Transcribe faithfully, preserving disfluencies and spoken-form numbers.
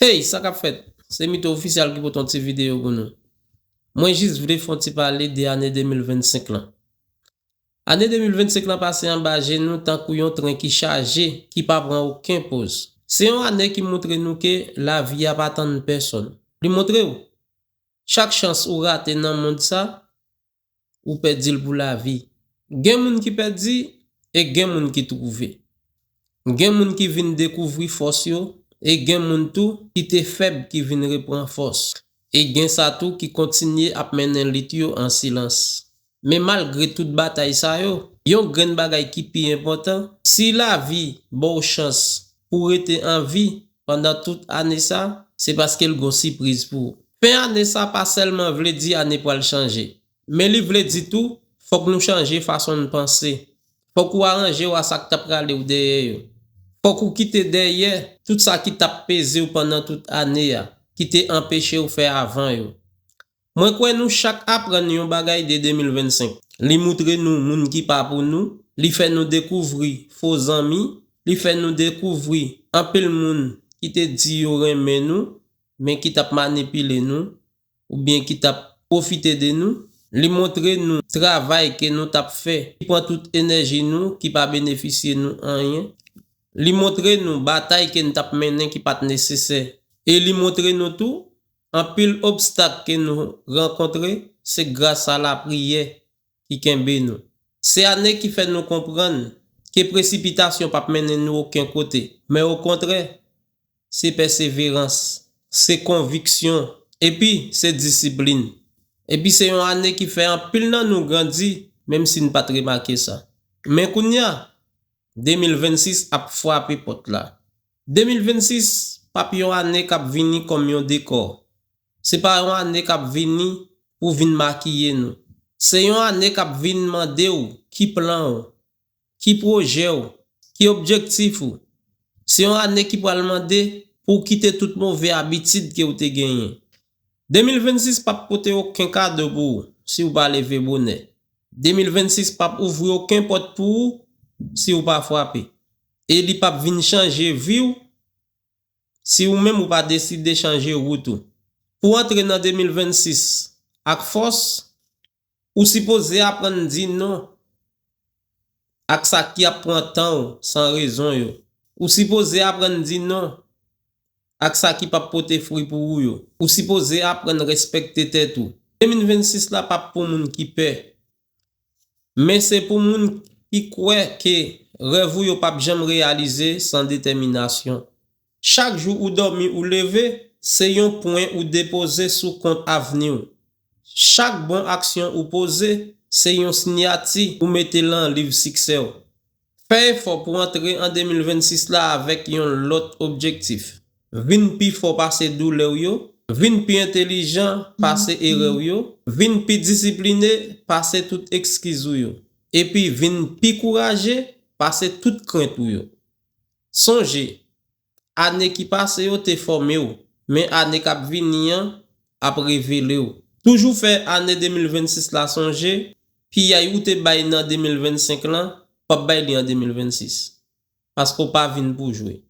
Hey, sa k ap fèt? Se Mito Ofisyal ki pote yon ti videyo pou nou. Mwen jis vle fè yon ti pale de ane de mil vennsenk lan. Ane de mil vennsenk lan pase anba je nou tankou yon tren ki chaje, ki pa pran okenn poz. Se yon ane ki montre nou ke lavi a pa tann pèsonn. Li montre w, chak chans ou rate nan mond sa, ou pèdi l pou lavi. Gen moun ki pèdi e gen moun ki twouve. Gen moun ki vin dekouvri fòs yo e gen moun tou ki te fèb ki vin repran fòs. E gen sa tou ki kontinye ap mennen lit yo an silans. Men malgre tout batay sa yo, yon grenn bagay ki pi enpòtan, si lavi ba w chans pou w rete an vi pandan tout ane sa, se paske l gon sipriz pou ou. Fen ane sa pa sèlman vle di ane pral chanje, men li vle di tou, fòk nou chanje fason n panse. Fòk ou aranje w a sa k t ap rale w dèyè yo. Fòk ou kite dèyè tout sa ki t ap peze w pandan tout ane a, ki te anpeche w fè avan yo. Mwen kwè nou chak aprann yon bagay de de mil vennsenk. Li moutre nou moun ki pa pou nou, li fè nou dekouvri fo zanmi, li fè nou dekouvri anpil moun ki te di yo renmen nou, men ki t ap manipile nou, oubyen ki t ap pwofite de nou. Li montre nou travay ke nou t ap fè, ki pran tout enèji nou, ki pa benefisye nou anyen. Li montre nou batay ke n t ap mennen ki pa t nesesè. E li montre nou tou, anpil obstak ke nou rankontre, se gras a lapriyè ki kenbe nou. Se ane ki fè nou konprann ke presipitasyon p ap mennen nou okenn kote, men okontrè, se pèseverans, se konviksyon, epi se disiplin. Epi se yon ane ki fè anpil nan nou grandi, menm si n pa t remake sa. Men kounye a, de mil vennsis ap frape pòt la. De mil vennsis p ap yon ane k ap vini kòm yon dekò. Se pa yon ane k ap vini pou vin makiye nou. Se yon ane k ap vin mande w ki plan w, ki pwojè w, ki objektif ou. Se yon ane ki pral mande pou w kite tout move abitid ke w te genyen. De mil vennsis p ap pote okenn kado pou ou si w pa leve bonè. De mil vennsis p ap ouvri okenn pòt pou ou si w pa frape. E li p ap vin chanje vi w si ou menm ou pa deside chanje wout ou. Pou w antre nan de mil vennsis ak fòs, ou sipoze aprann di non ak sa ki ap pran tan w san rezon yo. Ou sipoze aprann di non ak sa ki p ap pote fwi pou ou yo. Ou sipoze aprann respekte tèt ou. De mil vennsis la p ap pou moun ki pè. Men se pou moun ki kwè ke rèv ou yo p ap janm reyalize san detèminasyon. Chak jou ou dòmi ou leve, se yon pwen ou depoze sou kont avni w. Chak bon aksyon ou poze, se yon siyati ou mete lan liv siksè w. Fè efò pou antre an de mil vennsis la avèk yon lòt objektif. Vin pi fò pase doulè w yo, vin pi entelijan pase erè w yo, vin pi disipline pase tout ekskiz ou yo, epi vin pi kouraje pase tout krent ou yo. Sonje, ane ki pase yo te fòme w, men ane k ap vini an ap revele w. Toujou fè ane de mil vennsis la sonje, piyay ou te bay nan de mil vennsenk lan, p ap bay li an de mil vennsis. Paske w pa vin pou jwe.